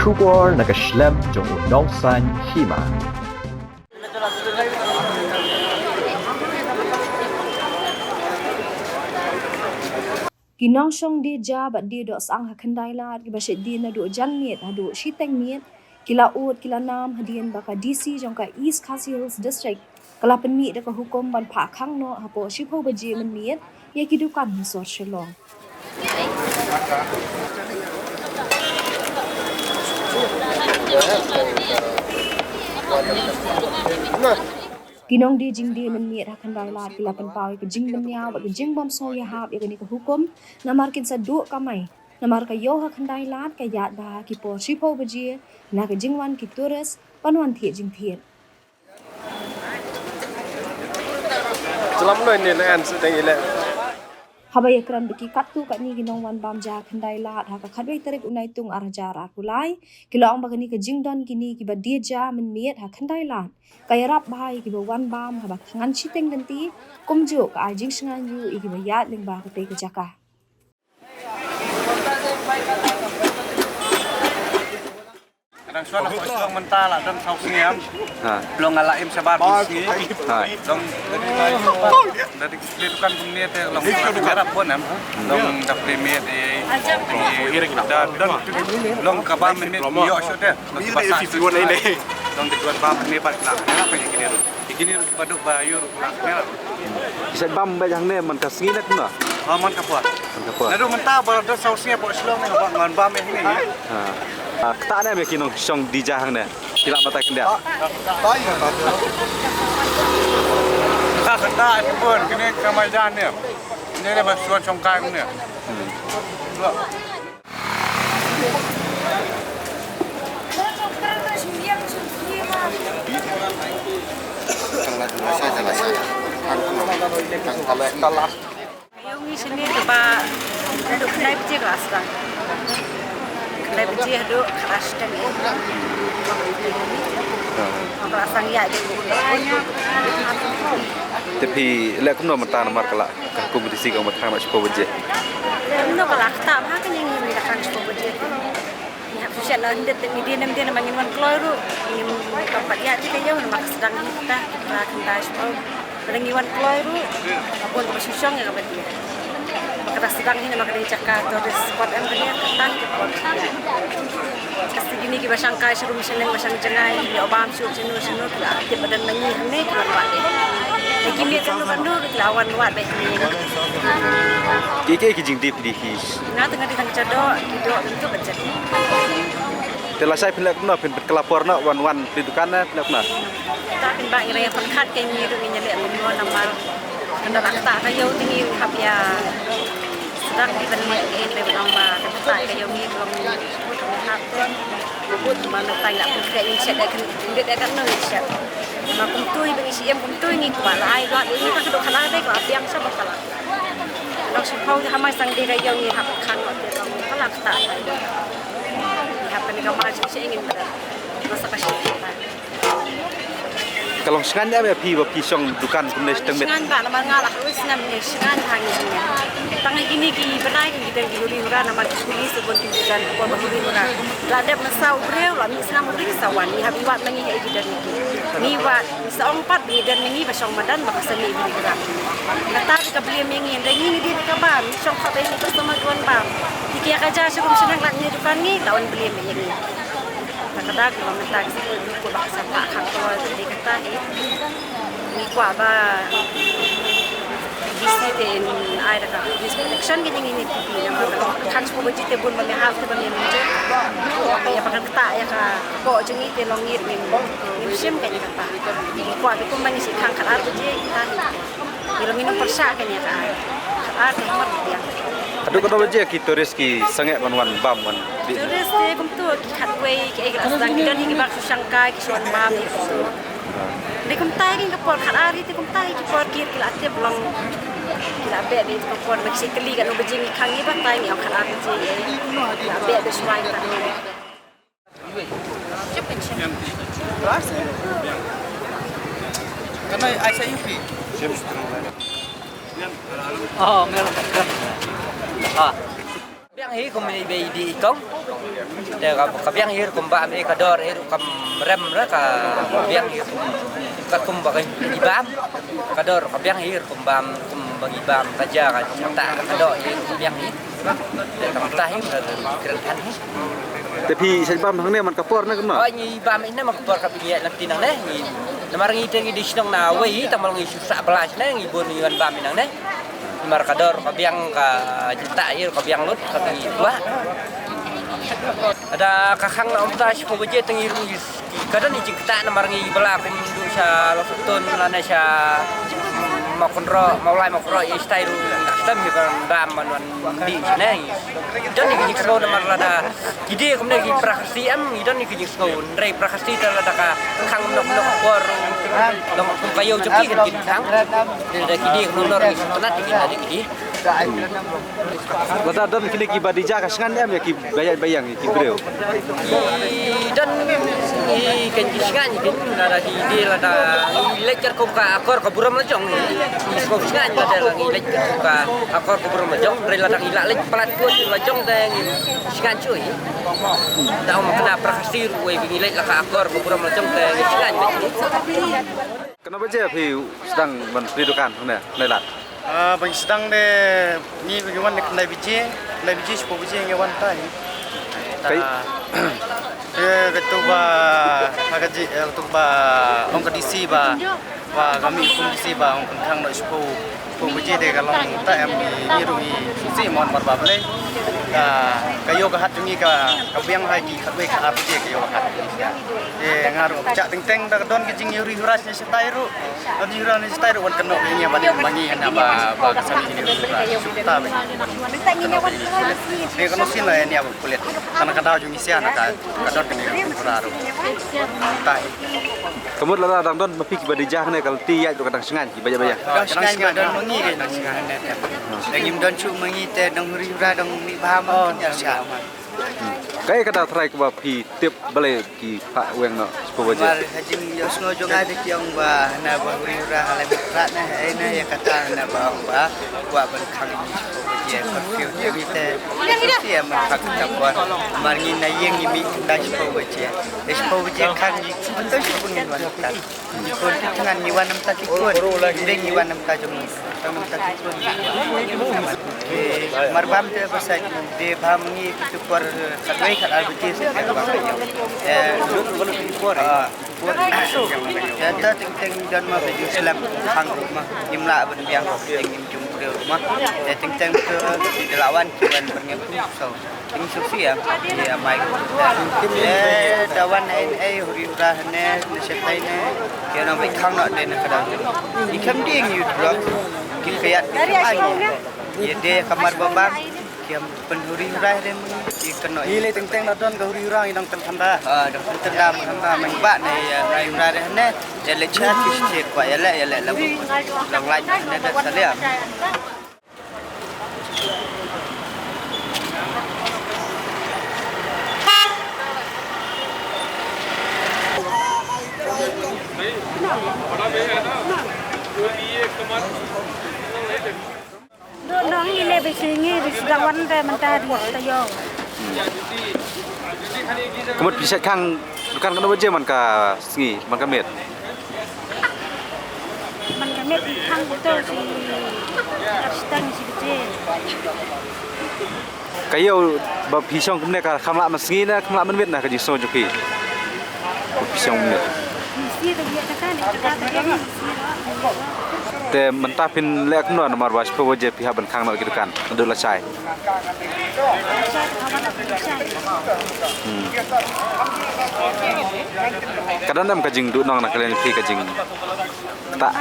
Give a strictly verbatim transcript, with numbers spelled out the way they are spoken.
Khubor na ka shlem jong u nongsan hima. Ki nongshong die ja bad die doh sang ha Khyndai Lad kiba shait die naduh janmiet haduh shiteng miet ki la ud ki la nam hadien ba ka D C jong ka East Khasi Hills District ka la pynmih da ka hukum ban phah khang noh hapoh shiphew baje mynmiet ïa ki dukan ha sor Shillong. Ki nongdie jingdie mynmiet ha Khyndai Lad ki la pynpaw ïa ka jingbynñiaw bad ka jingbymsngewïahap ïa kane ka hukum namar kin sa duh kamai. Namar ka ïew ha Khyndai Lad ka ïaid bha ha ki por shiphew baje na ka jingwan ki tourist ban wan thied jingthied. Haba ïakren bad ki katto katne ki nongwan bam ja ha Khyndai Lad ha ka khatwei tarik u Naitung ar hajar arphew lai, ki la ong ba kane ka jingdon kine kiba die ja mynmiet ha Khyndai Lad ka ïarap bha ïa kiba wan bam haba thngan shiteng lynti, kumjuh ka ai jingshngaiñ ruh ïa kiba ïaid lyngba katei ka jaka. Ka dang shuwa na pdeng Shillong mynta la don saw snem. Ha. Long nga la im shabar bun sngi. Ha. Long da dei da dei ki dukan kumne te long ka ïarap bun em. Long da pli miet eh, da don long kaba mynmiet ïoh shuh te. Long kaba sa shuh. Long da don ba mynmiet bad la ïarap ïa kine ruh. Ïa kine ruh ba duk ba ïoh ruh la ïarap. Ki sa bam ba hangne man ka sngi ne kumno? Oh, man ka por. Man ka por. Naduh mynta ba don saw sngi hapoh Shillong ne ba ngan bam ïa hangne. Ha. Ah, kata ne me ki nongshong die ja hangne. Ki la batai khyndiat. Ka kata ai pun kine ka mai jan ne. Kine ne ba suan shong kai ne. Hmm. Ïoh ngi shane kaba haduh khyndai baje ka la sdang. Khyndai baje haduh khyndai shiteng. Ka la sdang ïa. Te phi leh kumno mynta namar ka la ka hukum D C ka ong ba tang shiphew baje. Kumno ka la ktah bha kane ngi la khang shiphew baje. Ngi hap shu shet la hyndet te ngi dien em dien namar ngin wan kloi ruh. Ngim kam pat ïa te ka ïew namar ka sdang hi kata ba khyndai shiphew. Lada ngi wan kloi ruh ka bun kaba shu shong ïa kaba dien. Ba ka da sdang hi namar ka dei jaka tourist spot em ka dei kata hi ka por. Ka sdang kine kiba shang kai sharum shaneng ba shang jngai ïoh bam shuh shano shano ki la tip ba don ma ngi hangne ki wan wad. Te ki miet kano kano ki la wan wad ba ki. Ki ki ki jingdie phi dei ki. Nga te nga dei tang ka jadoh, ki doh, ki doh ka jadoh. Te lashai phin leh kumno, phin pynkylla por noh wan wan phi dukan ne phin leh kumno? Ta pynbna ïa pyrkhat ka ngi ruh ngin ïaleh kumno namar. Kane la ktah ka ïew te ngi hap ïa sdang ki ban leh ka ei leh ban ong ba ka ktah ka ïew ngi ruh ngi hap te. Bud ma na tang la pynkylla ngin shet da kan ngin da kan no ngin shet. Ma kumtu ba ngi shem kumtu ngi kwah la ai dua ngi ka dok khala de ka biang sa ba khala. Long shiphew ha mai sang de ka ïew ngi hap khang ko te long ka la ktah. Ngi hap kane ka mar jingshai ngin bret. Masa ka shai. Ka long shngain ïa phi ba phi shong dukan kumne shiteng miet. Shngain ba namar nga la khlus ngam ngi shngain ha ngi. Tang kine ki bnai ki don ki huri hura namar ki police bun ki don ko ba huri hura. La dep masa u briew la mih snam u briew sa wan ngi hap i wad ma ngi ha i ki don ngi. Ngi wad. Sa ong pat ba ngi don ma ngi ba shong madan ba ka sani ba ngi don. Kata ka blame ïa ngi, hynrei ngi ngi dei ka bam, shong pat ba ngi customer ki wan bam. Ki ïa ka ja sha rum sha nang la ngi dukan ngi la wan blame ïa ngi. Ta ka dak ba mynta ka sani ko ba ka sa ba ka ko dei kata hi. Ngi kwah ba D C te in ai da ka police protection ka ngi ngi ngi. Kan shu ba ji te bun ba me hal te ba me mynta. Ïa ba kan kata ïa ka ko jong ngi te long ngi ngin ngin shim ka ïa ka. Kwah te kumba ngi shi khang khatar baje kita hi. Ngi long ngi nang pyrshah ka nia ka. Khatar te hamar baje. Haduh katno baje ki tourist ki sangeh ban wan bam wan dih? Tourist te kumtu ki khatwei ki ei ki la sdang ki don hi ki bar shu shangkai ki shu wan bam hi kumtu. Dei kumta hi ka por khatar hi te kumta hi ki por kir ki la tip long. Ki la beh dei ka por ba ki shi kylli katno baje ngi khang ngi batai ngi ong khatar baje. Ki la beh dei shuwa ka. Can I, I say you pay? Oh, meron ka. Ah. Biang hi kum i bei di i kong. Te ka, ka biang hi kum bam i ka dor hi kum rem ra ka biang hi kum ka kum ba ka i bam. Ka dor ka biang hi kum bam kum ba i bam ka ja ka ta ka dor hi kum biang hi. Te ka ta hi ka kren kan hi. Te phi sa bam hangne man ka por na kumno? Oh, ngi bam ine man ka por ka bi ngi lam ti nangne. Ngi namar ngi te ngi di shnong na wei ta mal ngi shu sa bla sne ngi bun ngi wan bam nangne. Mar ka dor ka biang ka jita ir ka biang lut ka bi wa. Ada ka khang na umta shi ko baje tang ir ngi ka dan ni jing kata na mar ngi bala kum du sha lo sutun la na sha ma kunro ma ulai ma kunro i style ka stem hi ban bam man wan di ne. Dan ni jing ko na mar la da. Ki die kumne ki prakasi em, i don ki jingsngew. Ndrei prakasi ta lada ka khang nok nok por. Long kum ka ïew jong ki kan kin khang. Lada ki die kumne nor ki sngewtynnat ki na die ki die. Lada don kine ki ba dei ja ka sngan em ïa ki ba ïaid ba ïeng ïa ki briew. I don i kan ki sngan kin lada ki die lada i leit kat kum ka akor ka burom la jong. I sngewtynnat lada la i leit kat kum ka akor ka burom la jong. Ndrei lada i la leit palat kuat la jong te i sngan chui. Da ong kena prakasi ruh wei ba ngi leit la ka akor ba burom la jong te ngi sngewtynnat bad ngi. Kano baje phi sdang ban pli dukan hune, hune lad? Ah, ban sdang de ngi ba ngi wan de khyndai baje, khyndai baje shiphew baje ngi wan tai. Kai- Ta. Eh, katu ba ha ka ji, eh, katu ba ong ka D C ba. Ba kami kum di si ba ong pynkhang noh shiphew, shiphew baje de ka long ta em i, i ruh i si mon mar ba blei. Ka, ka ïoh ka hat jong ngi ka, ka biang ha ki khatwei khatar baje ka ïoh ka hat. Te nga ruh ka pynchah teng teng da ka don ka jingïohi hura ne shatai ruh. Don hura ne shatai ruh wan kynnoh ïa ngi ba dei ma ngi hana ba, ba ka sani ne hura. Shu ta ba. Te ka noh sien la ïa ngi ba pulit. Tang ka daw jong ngi sia na ka, ka don ka ne hura ruh. Tai. Ka mut lada dang don ma phi kiba dei ja hangne ka lynti ïaid ruh ka dang sngewthuh kiba ïa ba ïa. Dang sngewthuh don ma ngi dei dang sngewthuh hangne te. Dang im don shuh ma ngi te dang huri hura dang mih bha ma ngi ïa sha. Kaei ka daw trai kaba phi tip balei ki phah weng noh shiphew baje. Mar ha jingïohsngew jong nga te ki ong ba hana ba huri hura ha lem rat ne ei ne ïa kata hana ba ong ba kwah ban khang ngi shiphew baje curfew te ngi te. Te ïa man khang ka por mar ngi na ïeng ngi mih kynda shiphew baje. Te shiphew baje khang ngi. Te shiphew ngi wan kynda. Ki khun ki thngan ngi wan namta ki khun. Dei ngi wan namta jong ngi. Tang namta ki khun. Te mar bam te ba sa dei bam ngi ki tu por khatwei khatar baje sa dei bam ngi. Eh, por. Por. Ya ta teng teng don ma ba ju slem khang ruh ma. Ngim lah ban biang teng ngim jum briew ruh ma. Ya teng teng tu ki la wan ki wan ban ngim kum so. Ing susi ya, ya mai. Eh, da wan en ei huri hura ne, ne setai ne. Ki nang bai khang nok de ne ka da. I kam ding yu drop. Ki kayat ki ai. Ye de kamar babang. Ki am pen huri hura de mun. Ki keno. I le teng teng da don ka huri hura i dang pen thanda. Ah, dang pen thanda mun thanda mun ba ne ya huri hura de ne. Ya le chat ki chat kwa ya le ya le la. Dang lai ne da salia. Nong ngi le bisi ngi bisi da wan te mynta di tayo. Ka mut phi shait khang dukan katno baje man ka sngi, man ka miet? Man ka miet khang to shi ar stang shi baje. Ka ïew ba phi shong kumne ka kham lah man sngi ne kham lah man miet na ka jingsngew jong phi? Ba phi shong kumne. Sngi da ïa ka kan ka ka. Te mynta phin leh kumno namar ba shiphew baje phi hap ban khang noh ki dukan naduh lashai. Hmm. Ka don em ka jingduhnong na ka liang phi ka jingktah?